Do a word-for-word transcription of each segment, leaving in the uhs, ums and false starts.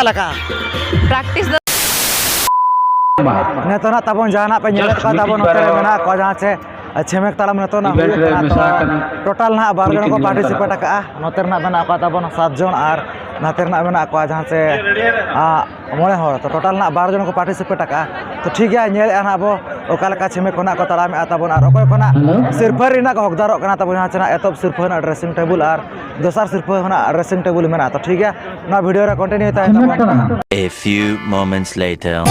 ᱞᱮᱠᱟ᱾ ᱯᱨᱮᱠᱴᱤᱥ ᱫᱚ ᱱᱤᱛᱚᱜ ᱱᱟᱜ ᱛᱟᱵᱚᱱ ᱡᱟᱦᱟᱱᱟᱜ ᱯᱮ ᱧᱮᱞᱮᱫ ᱠᱚᱣᱟ, ᱛᱟᱵᱚᱱ ᱱᱚᱛᱮ ᱨᱮ ᱢᱮᱱᱟᱜ ᱠᱚᱣᱟ, ᱡᱟᱦᱟᱸ ᱪᱮ ᱪᱷᱮᱢᱮᱠ ᱛᱟᱲᱟᱢ ᱱᱤᱛᱚᱜ ᱱᱟᱜ ᱦᱩᱭᱩᱜ ᱠᱟᱱᱟ᱾ ᱛᱚ, ᱴᱳᱴᱟᱞ ᱱᱟᱦᱟᱜ ᱵᱟᱨ ᱡᱚᱱ ᱠᱚ ᱯᱟᱨᱴᱤᱥᱤᱯᱮᱴ ᱟᱠᱟᱫᱼᱟ᱾ ᱱᱚᱛᱮ ᱨᱮᱱᱟᱜ ᱢᱮᱱᱟᱜ ᱠᱚᱣᱟ ᱛᱟᱵᱚᱱ ᱥᱟᱛ ᱡᱚᱱ ᱟᱨ ᱱᱟᱛᱮ ᱨᱮᱱᱟᱜ ᱢᱮᱱᱟᱜ ᱠᱚᱣᱟ ᱡᱟᱦᱟᱸ ᱪᱮ, ᱟ, ᱢᱚᱬᱮ ᱦᱚᱲ᱾ ᱛᱚ, ᱴᱳᱴᱟᱞ ᱱᱟᱦᱟᱜ ᱵᱟᱨ ᱡᱚᱱ ᱠᱚ ᱯᱟᱨᱴᱤᱥᱤᱯᱮᱴ ᱟᱠᱟᱫᱼᱟ᱾ ᱛᱚ, ᱴᱷᱤᱠ ᱜᱮᱭᱟ, ᱧᱮᱞᱮᱫᱼᱟ ᱱᱟᱦᱟᱜ ᱵᱚ ᱚᱠᱟ ᱞᱮᱠᱟ ᱪᱷᱮᱢᱮᱠ ᱠᱷᱚᱱᱟᱜ ᱠᱚ ᱛᱟᱲᱟᱢᱮᱫᱼᱟ ᱛᱟᱵᱚᱱ ᱟᱨ ᱚᱠᱚᱭ ᱠᱷᱚᱱᱟᱜ ᱦᱮᱞᱳ᱾ ᱥᱤᱨᱯᱷᱟᱹ ᱨᱮᱱᱟᱜ ᱠᱚ ᱦᱚᱠᱫᱟᱨᱚᱜ ᱠᱟᱱᱟ ᱛᱟᱵᱚᱱ, ᱡᱟᱦᱟᱸ ᱪᱮ ᱱᱟᱦᱟᱜ ᱮᱛᱚᱦᱚᱵ ᱥᱤᱨᱯᱷᱟᱹ ᱨᱮᱱᱟᱜ ᱰᱨᱮᱥᱤᱝ ᱴᱮᱵᱩᱞ ᱟᱨ ᱫᱚᱥᱟᱨ ᱥᱤᱨᱯᱷᱟᱹ ᱠᱷᱚᱱᱟᱜ ᱰᱨᱮᱥᱤᱝ ᱴᱮᱵᱩᱞ ᱢᱮᱱᱟᱜᱼᱟ᱾ ᱛᱚ, ᱴᱷᱤᱠ ᱜᱮᱭᱟ, ᱱᱚᱣᱟ ᱵᱷᱤᱰᱤᱭᱳ ᱨᱮ ᱠᱚᱱᱴᱤᱱᱤᱭᱩ ᱛᱟᱦᱮᱱ ᱛᱟᱵᱚᱱ᱾ A few moments later.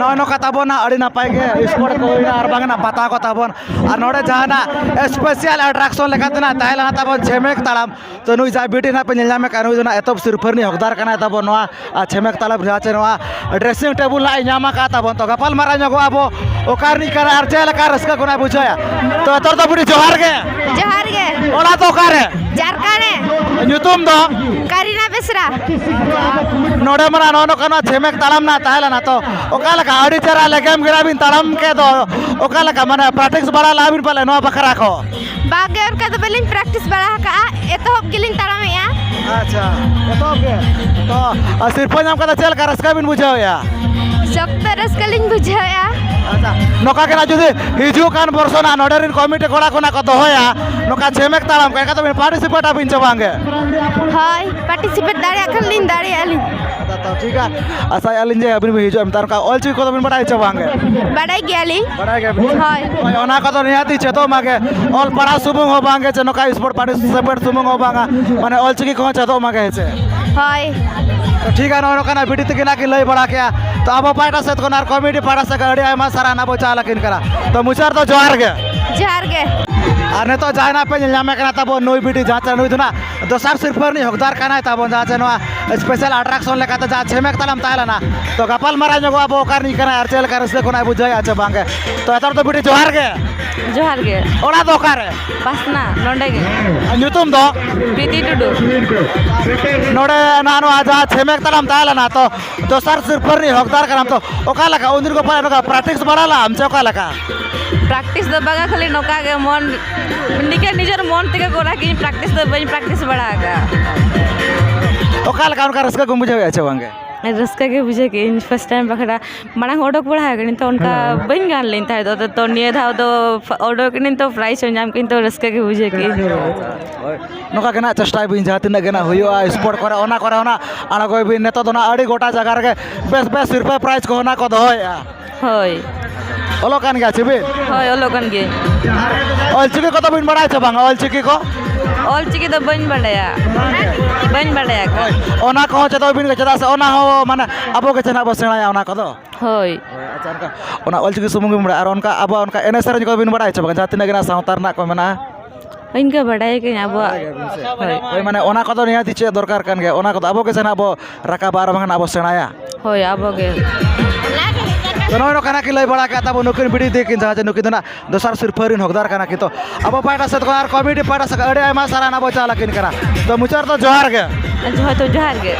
ᱱᱚᱜᱼᱚᱭ ᱱᱚᱝᱠᱟ ᱛᱟᱵᱚᱱ ᱱᱟᱜ ᱟᱹᱰᱤ ᱱᱟᱯᱟᱭ ᱜᱮ ᱥᱯᱳᱨᱴ ᱠᱚ ᱦᱩᱭᱱᱟ ᱟᱨ ᱵᱟᱝ ᱱᱟᱜ ᱯᱟᱛᱟ ᱠᱚ ᱛᱟᱵᱚᱱ᱾ ᱟᱨ ᱱᱚᱰᱮ ᱡᱟᱦᱟᱱᱟᱜ ᱥᱯᱮᱥᱟᱞ ᱟᱴᱨᱟᱠᱥᱚᱱ ᱞᱮᱠᱟᱛᱮ ᱱᱟᱜ ᱛᱟᱦᱮᱸ ᱞᱮᱱᱟ ᱛᱟᱵᱚᱱ ᱪᱷᱮᱢᱮᱠ ᱛᱟᱲᱟᱢ᱾ ᱛᱚ ᱱᱩᱭ ᱡᱟᱦᱟᱸᱭ ᱵᱤᱴᱤ ᱱᱟᱜ ᱯᱮ ᱧᱮᱞ ᱧᱟᱢᱮᱫ ᱠᱟᱱ, ᱱᱩᱭ ᱫᱚ ᱱᱟᱜ ᱮᱛᱚᱦᱚᱵ ᱥᱤᱨᱯᱷᱟᱹ ᱨᱤᱱᱤᱡ ᱦᱚᱠᱫᱟᱨ ᱠᱟᱱᱟᱭ ᱛᱟᱵᱚᱱ ᱱᱚᱣᱟ ᱟᱨ ᱪᱷᱮᱢᱮᱠ ᱛᱟᱲᱟᱢ ᱡᱟᱦᱟᱸ ᱪᱮ ᱱᱚᱣᱟ ᱰᱨᱮᱥᱤᱝ ᱴᱮᱵᱩᱞ ᱱᱟᱜ ᱮ ᱧᱟᱢ ᱟᱠᱟᱫ ᱛᱟᱵᱚᱱ᱾ ᱛᱚ ᱜᱟᱯᱟᱞ ᱢᱟᱨᱟᱣ ᱧᱚᱜᱚᱜ ᱟᱵᱚ ᱚᱠᱟ ᱨᱤᱱᱤᱡ ᱠᱟᱱᱟᱭ ᱟᱨ ᱪᱮᱫ ᱞᱮᱠᱟ ᱨᱟᱹᱥᱠᱟᱹ ᱠᱚ ᱱᱟᱜ ᱵᱩᱡᱷᱟᱹᱣᱟ᱾ ᱛᱚ ᱮᱛᱚᱦᱚᱵ ᱫᱚ ᱵᱤᱴᱤ ᱡᱚᱦᱟᱨ ᱜᱮ᱾ ᱡᱚᱦᱟᱨ ᱜᱮ᱾ ᱚᱲᱟᱜ ᱫᱚ ᱚᱠᱟᱨᱮ? ᱡᱷᱟᱲᱠᱷᱚᱸᱰ ᱨᱮ᱾ ᱧᱩᱛᱩᱢ ᱫᱚ? ᱠᱟᱨᱤᱱᱟ ᱵᱮᱥᱨᱟ᱾ ᱱᱚᱰᱮ ᱢᱟ ᱱᱚᱜᱼᱚ ᱱᱚᱝᱠᱟ ᱱᱚᱣᱟ ᱪᱷᱮᱢᱮᱠ ᱛᱟᱲᱟᱢ ᱱᱟᱜ ᱛᱟᱦᱮᱸ ᱞᱮᱱᱟ, ᱛᱚ ᱚᱠᱟ ᱞᱮᱠᱟ ᱟᱹᱰᱤ ᱪᱮᱦᱨᱟ ᱞᱮᱜᱮᱢ ᱜᱮᱨᱟ ᱵᱤᱱ ᱛᱟᱲᱟᱢ ᱠᱮᱫ ᱫᱚ, ᱚᱠᱟ ᱞᱮᱠᱟ ᱢᱟᱱᱮ ᱯᱨᱮᱠᱴᱤᱥ ᱵᱟᱲᱟ ᱞᱟᱜᱼᱟ ᱵᱤᱱ ᱯᱟᱞᱮ ᱱᱚᱣᱟ ᱵᱟᱠᱷᱨᱟ ᱠᱚ? ᱵᱟᱝ ᱜᱮ, ᱚᱱᱠᱟ ᱫᱚ ᱵᱟᱹᱞᱤᱧ ᱯᱨᱮᱠᱴᱤᱥ ᱵᱟᱲᱟ ᱟᱠᱟᱜᱼᱟ, ᱮᱛᱚᱦᱚᱵ ᱜᱮᱞᱤᱧ ᱛᱟᱲᱟᱢᱮᱜᱼᱟ᱾ ᱟᱪᱪᱷᱟ, ᱮᱛᱚᱦᱚᱵ ᱜᱮ᱾ ᱛᱚ ᱟᱨ ᱥᱤᱨᱯᱟᱹ ᱧᱟᱢ ᱠᱟᱛᱮ ᱪᱮᱫ ᱞᱮᱠᱟ ᱨᱟᱹᱥᱠᱟᱹ ᱵᱤᱱ ᱵᱩᱡᱷᱟᱹᱣᱮᱜᱼᱟ? ᱥᱚᱠᱛᱚ ᱨᱟᱹᱥᱠᱟᱹ ᱞᱤᱧ ᱵᱩᱡᱷᱟᱹᱣᱮᱜᱼᱟ᱾ ᱟᱪᱪᱷᱟ, ᱱᱚᱝᱠᱟ ᱜᱮ ᱱᱟᱜ ᱡᱩᱫᱤ ᱦᱤᱡᱩᱜ ᱠᱟᱱ ᱵᱚᱨᱥᱚ ᱱᱟᱜ ᱱᱚᱰᱮ ᱨᱮᱱ ᱠᱚᱢᱤᱴᱤ ᱠᱚᱲᱟ ᱠᱚ ᱱᱟᱜ ᱠᱚ ᱫᱚᱦᱚᱭᱟ ᱱᱚᱝᱠᱟ ᱪᱷᱮᱢᱮᱠ ᱛᱟᱲᱟᱢ ᱠᱚ, ᱮᱱᱠᱷᱟᱱ ᱫᱚ ᱵᱤᱱ ᱯᱟᱨᱴᱤᱥᱤᱯᱮᱴ ᱟᱵᱤᱱ ᱪᱮ ᱵᱟᱝ ᱜᱮ? ᱦᱳᱭ, ᱯᱟᱨᱴᱤᱥᱤᱯᱮᱴ ᱫᱟᱲᱮᱭᱟᱜ ᱠᱷᱟᱱ ᱞᱤᱧ ᱫᱟᱲᱮᱭᱟᱜᱼᱟ ᱞᱤᱧ᱾ ᱟᱪᱪᱷᱟ, ᱛᱚ ᱴᱷᱤᱠ ᱜᱮᱭᱟ, ᱟᱥᱟᱭᱮᱫᱼᱟ ᱞᱤᱧ ᱡᱮ ᱟᱹᱵᱤᱱ ᱵᱤᱱ ᱦᱤᱡᱩᱜᱼᱟ᱾ ᱢᱮᱛᱟᱜ ᱱᱚᱝᱠᱟ ᱚᱞ ᱪᱤᱠᱤ ᱠᱚᱫᱚ ᱵᱤᱱ ᱵᱟᱲᱟᱭᱟ ᱪᱮ ᱵᱟᱝ ᱜᱮ? ᱵᱟᱲᱟᱭ ᱜᱮᱭᱟᱞᱤᱧ᱾ ᱵᱟᱲᱟᱭ ᱜᱮᱭᱟᱵᱤᱱ? ᱦᱳᱭ᱾ ᱦᱳᱭ, ᱚᱱᱟ ᱠᱚᱫᱚ ᱱᱤᱦᱟᱹᱛᱤ ᱪᱮᱫᱚᱜ ᱢᱟᱜᱮ, ᱚᱞ ᱯᱟᱲᱦᱟᱣ ᱥᱩᱢᱩᱝ ᱦᱚᱸ ᱵᱟᱝ ᱜᱮ, ᱪᱮ ᱱᱚᱝᱠᱟ ᱥᱯᱳᱨᱴ ᱯᱟᱨᱴᱤᱥᱤᱯᱮᱴ ᱥᱩᱢᱩᱝ ᱦᱚᱸ ᱵᱟᱝᱟ, ᱢᱟᱱᱮ ᱚᱞ ᱪᱤᱠᱤ ᱠᱚᱦᱚᱸ ᱪᱮᱫᱚᱜ ᱢᱟᱜᱮ, ᱦᱮᱸ ᱪᱮ? ᱦᱳᱭ᱾ ᱛᱚ ᱴᱷᱤᱠ ᱜᱮᱭᱟ, ᱱᱚᱜᱼᱚᱭ ᱱᱚᱝᱠᱟᱱᱟᱜ ᱵᱤᱴᱤ ᱛᱟᱹᱠᱤᱱᱟᱜ ᱠᱤᱱ ᱞᱟᱹᱭ ᱵᱟᱲᱟ ᱠᱮᱜᱼᱟ᱾ ᱛᱚ ᱟᱵᱚ ᱯᱟᱦᱴᱟ ᱥᱮᱫ ᱠᱷᱚᱱ ᱟᱨ ᱠᱚᱢᱤᱴᱤ ᱯᱟᱦᱴᱟ ᱥᱮᱫ ᱠᱷᱚᱱ ᱟᱹᱰᱤ ᱟᱭᱢᱟ ᱥᱟᱨᱦᱟᱣ ᱟᱵᱚ ᱪᱟᱞ ᱟᱹᱠᱤᱱ ᱠᱟᱱᱟ᱾ ᱛᱚ ᱢᱩᱪᱟᱹᱫ ᱨᱮᱫᱚ ᱡᱚᱦᱟᱨ ᱜᱮ᱾ ᱡᱚᱦᱟᱨ ᱜᱮ᱾ ᱟᱨ ᱱᱤᱛᱚᱜ ᱡᱟᱦᱟᱸᱭ ᱱᱟᱜ ᱯᱮ ᱧᱮᱞ ᱧᱟᱢᱮ ᱠᱟᱱᱟ ᱛᱟᱵᱚ ᱱᱩᱭ ᱵᱤᱴᱤ, ᱡᱟᱦᱟᱸ ᱪᱮ ᱱᱩᱭ ᱫᱚ ᱱᱟᱜ ᱫᱚᱥᱟᱨ ᱥᱤᱨᱯᱟᱹ ᱨᱤᱱᱤᱡ ᱦᱚᱠᱫᱟᱨ ᱠᱟᱱᱟᱭ ᱛᱟᱵᱚᱱ, ᱡᱟᱦᱟᱸ ᱪᱮ ᱱᱚᱣᱟ ᱥᱯᱮᱥᱟᱞ ᱟᱴᱨᱟᱠᱥᱚᱱ ᱞᱮᱠᱟᱛᱮ ᱡᱟᱦᱟᱸ ᱪᱷᱮᱢᱮᱠ ᱛᱟᱲᱟᱢ ᱛᱟᱦᱮᱸ ᱞᱮᱱᱟ᱾ ᱛᱚ ᱜᱟᱯᱟᱞ ᱢᱟᱨᱟᱣ ᱧᱚᱜᱚᱜ ᱟᱵᱚ ᱚᱠᱟ ᱨᱤᱱᱤᱡ ᱠᱟᱱᱟᱭ ᱟᱨ ᱪᱮᱫ ᱞᱮᱠᱟ ᱨᱟᱹᱥᱠᱟᱹ ᱠᱷᱚᱱᱟᱜ ᱵᱩᱡᱷᱟᱹᱣᱮᱫᱼᱟ ᱪᱮ ᱵᱟᱝ ᱜᱮ᱾ ᱛᱚ ᱮᱛᱚᱦᱚᱵ ᱫᱚ ᱵᱤᱴᱤ ᱡᱚᱦᱟᱨ ᱜᱮ᱾ ᱡᱚᱦᱟᱨ ᱜᱮ᱾ ᱚᱲᱟᱜ ᱫᱚ ᱚᱠᱟᱨᱮ? ᱵᱟᱥᱱᱟ, ᱱᱚᱰᱮ ᱜᱮ᱾ ᱟᱨ ᱧᱩᱛᱩᱢ ᱫᱚ? ᱯᱨᱤᱛᱤ ᱴᱩᱰᱩ᱾ ᱱᱚᱰᱮ ᱱᱟ ᱱᱚᱣᱟ ᱡᱟᱦᱟᱸ ᱪᱷᱮᱢᱮᱠ ᱛᱟᱲᱟᱢ ᱛᱟᱦᱮᱸ ᱞᱮᱱᱟ, ᱛᱚ ᱫᱚᱥᱟᱨ ᱥᱤᱨᱯᱟᱹ ᱨᱤᱱᱤᱡ ᱦᱚᱠᱫᱟᱨ ᱠᱟᱱᱟᱢ, ᱛᱚ ᱚᱠᱟ ᱞᱮᱠᱟ ᱩᱱᱫᱤᱱ ᱠᱚ ᱯᱟᱞᱮ ᱱᱚᱝᱠᱟ ᱯᱨᱮᱠᱴᱤᱥ ᱵᱟᱲᱟ ᱞᱟᱜᱼᱟᱢ ᱪᱮ ᱚᱠᱟ ᱞᱮᱠᱟ? ᱯᱨᱮᱠᱴᱤᱥ ᱫᱚ ᱵᱟᱝᱟ, ᱠᱷᱟᱹᱞᱤ ᱱᱚᱝᱠᱟ ᱜᱮ ᱢᱚᱱ, ᱱᱤᱝᱠᱟᱹ ᱱᱤᱡᱮᱨ ᱢᱚᱱ ᱛᱮᱜᱮ ᱠᱚᱨᱟᱣ ᱠᱤᱧ, ᱯᱨᱮᱠᱴᱤᱥ ᱫᱚ ᱵᱟᱹᱧ ᱯᱨᱮᱠᱴᱤᱥ ᱵᱟᱲᱟ ᱟᱠᱟᱫᱼᱟ᱾ ᱚᱠᱟ ᱞᱮᱠᱟ ᱚᱱᱠᱟ ᱨᱟᱹᱥᱠᱟᱹ ᱠᱚᱢ ᱵᱩᱡᱷᱟᱹᱣᱮᱫᱼᱟ ᱪᱮ ᱵᱟᱝ ᱜᱮ? ᱨᱟᱹᱥᱠᱟᱹ ᱜᱮ ᱵᱩᱡᱷᱟᱹᱣ ᱠᱮᱫᱟᱹᱧ ᱯᱷᱟᱥᱴ ᱴᱟᱭᱤᱢ ᱵᱟᱠᱷᱨᱟ᱾ ᱢᱟᱲᱟᱝ ᱚᱰᱚᱠ ᱵᱟᱲᱟ ᱟᱠᱟᱱᱟᱹᱧ ᱛᱚ, ᱚᱱᱠᱟ ᱵᱟᱹᱧ ᱜᱟᱱ ᱞᱮᱱ ᱛᱟᱦᱮᱸ ᱫᱚ, ᱛᱚ ᱱᱤᱭᱟᱹ ᱫᱷᱟᱣ ᱫᱚ ᱚᱰᱚᱠ ᱮᱱᱟᱹᱧ ᱛᱚ ᱯᱨᱟᱭᱤᱡᱽ ᱦᱚᱸ ᱧᱟᱢ ᱠᱮᱫᱟᱹᱧ, ᱛᱚ ᱨᱟᱹᱥᱠᱟᱹ ᱜᱮ ᱵᱩᱡᱷᱟᱹᱣ ᱠᱮᱫᱟᱹᱧ᱾ ᱱᱚᱝᱠᱟ ᱜᱮ ᱱᱟᱜ ᱪᱮᱥᱴᱟᱭ ᱵᱤᱱ, ᱡᱟᱦᱟᱸ ᱛᱤᱱᱟᱹᱜ ᱜᱮ ᱱᱟᱜ ᱦᱩᱭᱩᱜᱼᱟ ᱥᱯᱳᱨᱴ ᱠᱚᱨᱮ, ᱚᱱᱟ ᱠᱚᱨᱮ ᱦᱚᱸ ᱱᱟᱜ ᱟᱬᱜᱚᱭ ᱵᱤᱱ᱾ ᱱᱤᱛᱚᱜ ᱫᱚ ᱱᱟᱜ ᱟᱹᱰᱤ ᱜᱚᱴᱟ ᱡᱟᱭᱜᱟ ᱨᱮᱜᱮ ᱵᱮᱥ ᱵᱮᱥ ᱥᱤᱨᱯᱟᱹ ᱯᱨᱟᱭᱤᱡᱽ ᱠᱚᱦᱚᱸ ᱱᱟᱜ ᱠᱚ ᱫᱚᱦᱚᱭᱮᱫᱼᱟ᱾ ᱦᱳᱭ᱾ ᱚᱞᱚᱜ ᱠᱟᱱ ᱜᱮᱭᱟ ᱪᱮ ᱵᱤᱱ? ᱦᱳᱭ, ᱚᱞᱚᱜ ᱠᱟᱱ ᱜᱤᱭᱟᱹᱧ᱾ ᱚᱞᱪᱤᱠᱤ ᱠᱚᱫᱚ ᱵᱤᱱ ᱵᱟᱲᱟᱭᱟ ᱪᱮ ᱵᱟᱝ? ᱚᱞᱪᱤᱠᱤ ᱠᱚ? ᱚᱞ ᱪᱤᱠᱤ ᱫᱚ ᱵᱟᱹᱧ ᱵᱟᱰᱟᱭᱟ᱾ ᱵᱟᱹᱧ ᱵᱟᱰᱟᱭᱟ ᱠᱟᱱ᱾ ᱚᱱᱟ ᱠᱚᱦᱚᱸ ᱪᱮᱫᱚᱜ ᱵᱤᱱ ᱜᱮ, ᱪᱮᱫᱟᱜ ᱥᱮ ᱚᱱᱟ ᱦᱚᱸ ᱢᱟᱱᱮ ᱟᱵᱚ ᱜᱮ ᱪᱮ ᱱᱟᱜ ᱵᱚ ᱥᱮᱬᱟᱭᱟ ᱚᱱᱟ ᱠᱚᱫᱚ᱾ ᱦᱳᱭ᱾ ᱦᱳᱭ, ᱟᱪᱪᱷᱟ, ᱚᱱᱠᱟ ᱚᱱᱟ ᱚᱞ ᱪᱤᱠᱤ ᱥᱩᱢᱩᱝ ᱜᱮᱵᱤᱱ ᱵᱟᱲᱟᱭᱟ, ᱟᱨ ᱚᱱᱠᱟ ᱟᱵᱚᱣᱟᱜ ᱚᱱᱠᱟ ᱮᱱᱮᱡ ᱥᱮᱨᱮᱧ ᱠᱚ ᱵᱤᱱ ᱵᱟᱲᱟᱭᱟ ᱪᱮ ᱵᱟᱝ, ᱡᱟᱦᱟᱸ ᱛᱤᱱᱟᱹᱜ ᱜᱮ ᱱᱟᱜ ᱥᱟᱶᱛᱟ ᱨᱮᱱᱟᱜ ᱠᱚ ᱢᱮᱱᱟᱜᱼᱟ? ᱤᱧ ᱠᱚ ᱵᱟᱰᱟᱭ ᱜᱤᱭᱟᱹᱧ ᱟᱵᱚᱣᱟᱜ᱾ ᱦᱳᱭ᱾ ᱦᱳᱭ, ᱢᱟᱱᱮ ᱚᱱᱟ ᱠᱚᱫᱚ ᱱᱤᱦᱟᱹᱛ ᱪᱮᱫ ᱫᱚᱨᱠᱟᱨ ᱠᱟᱱ ᱜᱮᱭᱟ, ᱚᱱᱟ ᱠᱚᱫᱚ ᱟᱵᱚ ᱜᱮ ᱥᱮ ᱱᱟᱜ ᱵᱚ ᱨᱟᱠᱟᱵᱟ ᱟᱨ ᱵᱟᱝ ᱱᱟᱜ ᱵᱚ ᱥᱮᱬᱟᱭᱟ᱾ ᱦᱳᱭ, ᱟᱵᱚ ᱜᱮ᱾ ᱛᱚ, ᱱᱚᱜᱼᱚᱭ ᱱᱚᱝᱠᱟ ᱱᱟᱜ ᱠᱤᱱ ᱞᱟᱹᱭ ᱵᱟᱲᱟ ᱠᱮᱫ ᱛᱟᱵᱚ ᱱᱩᱠᱤᱱ ᱵᱤᱴᱤ ᱫᱤ ᱠᱤᱱ, ᱡᱟᱦᱟᱸ ᱡᱮ ᱱᱩᱠᱤᱱ ᱫᱚ ᱱᱟᱜ ᱫᱚᱥᱟᱨ ᱥᱤᱨᱯᱷᱟᱹ ᱨᱤᱱ ᱦᱚᱠᱫᱟᱨ ᱠᱟᱱᱟ ᱠᱤᱱ᱾ ᱛᱚ, ᱟᱵᱚ ᱯᱟᱦᱴᱟ ᱥᱮᱫ ᱠᱷᱚᱱ ᱟᱨ ᱠᱚᱢᱤᱴᱤ ᱯᱟᱦᱴᱟ ᱥᱮᱫ ᱠᱷᱚᱱ ᱟᱹᱰᱤ ᱟᱭᱢᱟ ᱥᱟᱨᱦᱟᱣ ᱱᱟᱜ ᱵᱚ ᱪᱟᱞ ᱟᱹᱠᱤᱱ ᱠᱟᱱᱟ᱾ ᱛᱚ, ᱢᱩᱪᱟᱹᱫ ᱨᱮᱫᱚ ᱡᱚᱦᱟᱨ ᱜᱮ᱾ ᱡᱚᱦᱟᱨ ᱫᱚ ᱡᱚᱦᱟᱨ ᱜᱮ᱾